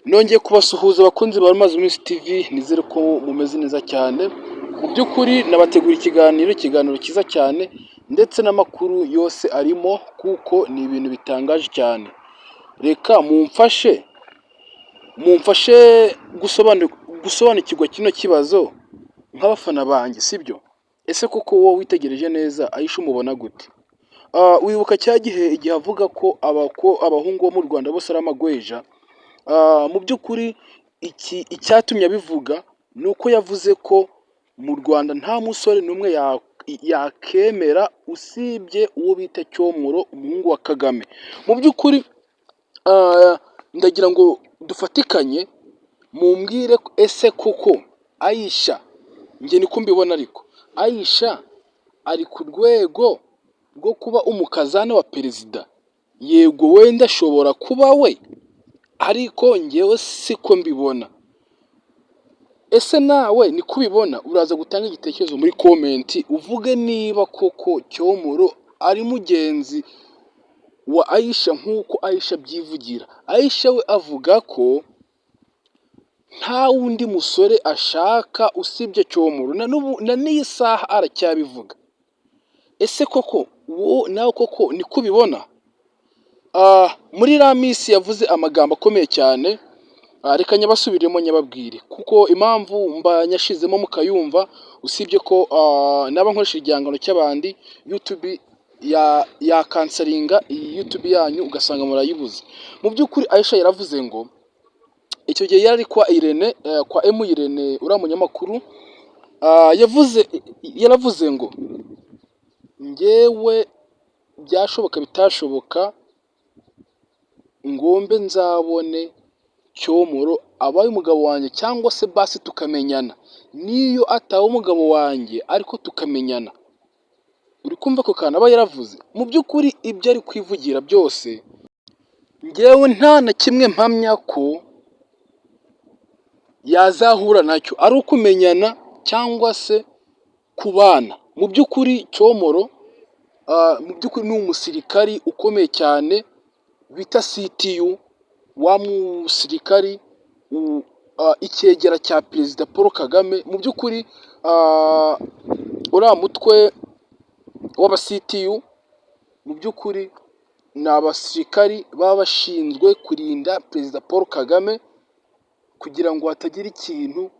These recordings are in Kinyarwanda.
Nongeye kubasuhuza abakunzi ba Rumazi Minsi TV, nizere ko mumeze neza cyane. Mu by'ukuri nabategura ikiganiro cyiza cyane ndetse n'amakuru yose arimo, kuko ni ibintu bitangaje cyane. Reka mumfashe gusobanukirwa kino kibazo nk'abafana banjye, sibyo? Ese koko wowe witegereje neza Aisha umubona gute? Wibuka cya gihe igihe avuga ko abahungu bo mu Rwanda bose ari amagweja? Mu by'ukuri iki icyatumye abivuga ni uko yavuze ko mu Rwanda nta musore n'umwe yakemera usibye uwo bita Cyomoro, umuhungu wa Kagame. Mu by'ukuri ndagira ngo dufatikanye mumbwire, ese koko Aisha, njye niko mbibona, ariko Aisha ari ku rwego rwo kuba umukazana wa perezida? Yego, wenda ashobora kuba we, ariko njyewe siko mbibona. Ese nawe niko ubibona? Uraza gutanga igitekerezo muri comment, uvuge niba koko Cyomoro ari mugenzi wa Aisha nk'uko Aisha abyivugira. Aisha we avuga ko nta wundi musore ashaka usibye Cyomoro, na n'ubu na n'iyi saha aracyabivuga. Ese koko wowe nawe koko niko ubibona? Muri iriya minsi yavuze amagambo akomeye cyane, reka nyabasubiremo nyababwire, kuko impamvu mba nyashizemo mukayumva, usibye ko naba nkoresha igihangano cy'abandi, YouTube yakansaringa iyi YouTube yanyu ugasanga murayibuze. Mu by'ukuri Aisha yaravuze ngo icyo gihe yari ari kwa Irene, kwa M Irene, uriya munyamakuru, yaravuze ngo: "Njyewe byashoboka bitashoboka ngombe nzabone Cyomoro abaye umugabo wanjye, cyangwa se basi tukamenyana, n'iyo ataba umugabo wanjye ariko tukamenyana." Uri kumva ako kantu aba yaravuze? Mu by'ukuri ibyo ari kwivugira byose, njyewe nta na kimwe mpamya ko yazahura nacyo, ari ukumenyana cyangwa se kubana. Mu by'ukuri Cyomoro mu by'ukuri ni umusirikari ukomeye cyane bita CTU, wa musirikari icyegera cya Perezida Paul Kagame. Mu by'ukuri uriya mutwe w'aba CTU mu by'ukuri ni abasirikari baba bashinzwe kurinda Perezida Paul Kagame kugira ngo hatagira ikintu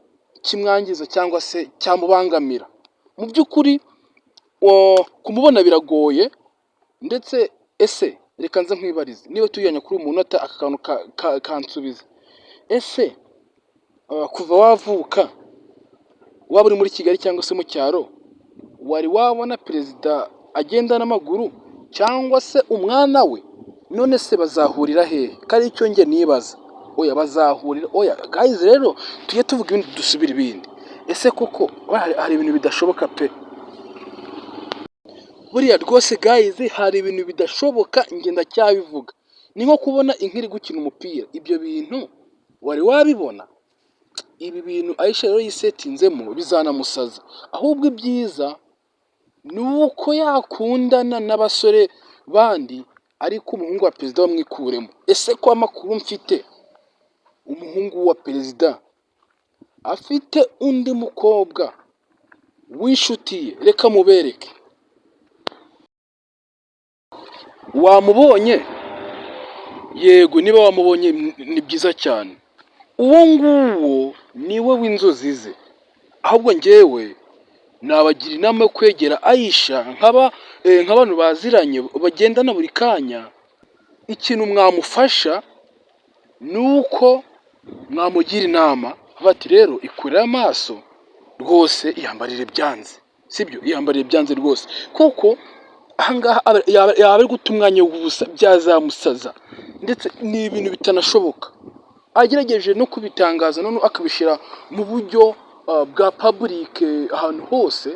kimwangiza cyangwa se cyamubangamira. Mu by'ukuri kumubona biragoye. Ndetse ese reka nze nkwibarize, niba tujyanye kuri uyu munota, aka kantu kansubiza: ese kuva wavuka, waba uri muri Kigali cyangwa se mu cyaro, wari wabona perezida agenda n'amaguru cyangwa se umwana we? None se bazahurira hehe? Ko ari cyo njye nibaza. Oya, bazahurira? Oya guys, rero tujye tuvuga ibindi, dusubire ibindi. Ese koko hari ibintu bidashoboka pe? Buriya rwose guys, hari ibintu bidashoboka, njye ndacyabivuga. Ni nko kubona inka iri gukina umupira. Ibyo bintu wari wabibona? Ibi bintu Aisha rero yisetinzemo bizanamusaza. Ahubwo ibyiza ni uko yakundana n'abasore bandi, ariko umuhungu wa perezida bamwikuremo. Ese ko amakuru mfite umuhungu wa perezida afite undi mukobwa w'inshuti ye? Reka mubereke. Wamubonye? Yego, niba wamubonye ni byiza cyane. Uwo nguwo niwe w'inzozi ze. Ahubwo njyewe nabagira inama yo kwegera Aisha nk'abantu baziranye bagendana buri kanya. Ikintu mwamufasha ni uko mwamugira inama bati: "Rero ikurire amaso rwose, iyambarire byanze, sibyo? Iyambarire byanze rwose, kuko ahangaha yaba ari guta umwanya w'ubusa, byazamusaza, ndetse ni ibintu bitanashoboka." Agerageje no kubitangaza noneho akabishyira mu buryo bwa public ahantu hose,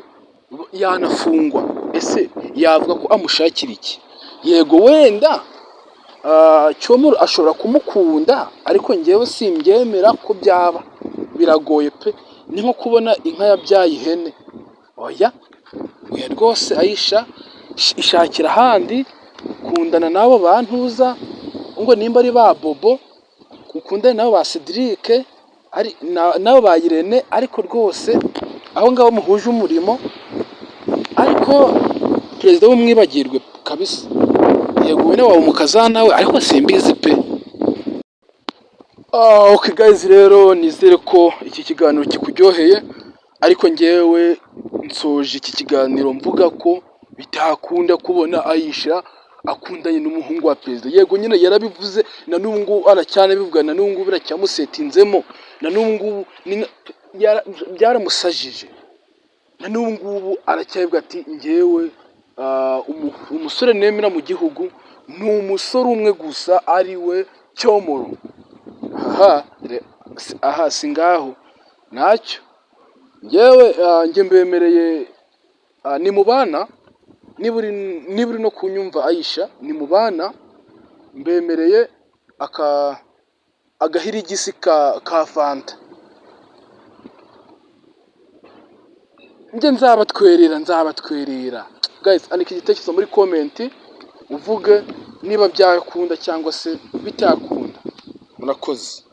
yanafungwa. Ese yavuga ko amushakira iki? Yego, wenda Cyomoro ashobora kumukunda, ariko njyewe simbyemera ko byaba, biragoye pe. Ni nko kubona inka yabyaye ihene. Oya, oya rwose, Aisha, ishakira ahandi, kundana n'abo bantuza ngo nimba ari ba Bobo. Ukundane nabo ba Cedric, ari nabo ba Irene, ariko rwose aho ngaho muhuje umurimo, ariko perezida w'umwibagirwe kabisa. Yego, wene wawe umukazana we, ariko simbizi pe. Ah, okay guys, rero nizere ko iki kiganiro kikuryoheye, ariko ngewe nsoje iki kiganiro mvuga ko bitakunda kubona Aisha akundanye n'umuhungu wa perezida. Yego nyine yarabivuze, na n'ubu ngubu aracyanabivuga, na n'ubu ngubu biracyamusetinzemo, na n'ubu ngubu byaramusajije, na n'ubu ngubu aracyabivuga ati: "Ngewe umusore nemera mu gihugu ni umusore umwe gusa, ari we Cyomoro." Aha aha si ngaho ntacyo. Ngewe njye mbemereye ni mubana, niba uri no kunyumva Aisha, ni mubana, mbemereye aka agahirigisi ka fanta. Njye nzabatwerera, nzabatwerera. Guys, andika igitekerezo muri comment uvuge niba byakunda cyangwa se bitakunda. Murakoze.